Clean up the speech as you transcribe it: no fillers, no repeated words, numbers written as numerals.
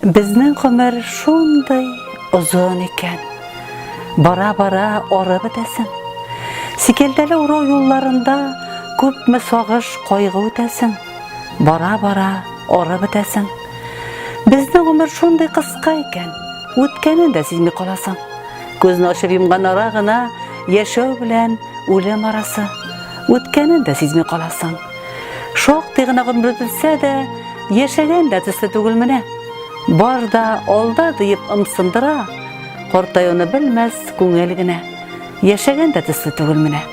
Безнең гомер шундый озын икән. Бара-бара арып бетәсең. Сикәлтәле урау юлларында күпме сагыш, кайгы үтәсең. Бара-бара арып бетәсең. Безнең гомер шундый кыска икән, үткәнен дә сизми каласың. Күзне ачып йомган ара гына яшәү белән үлем арасы. Үткәнен дә сизми каласың. Шактый гына гомер үтелсә дә, яшәгән дә төсле түгел менә. Бар да алда диеп ымсындыра, картаюны белмәс күңел генә. Яшәгән дә төсле түгел менә.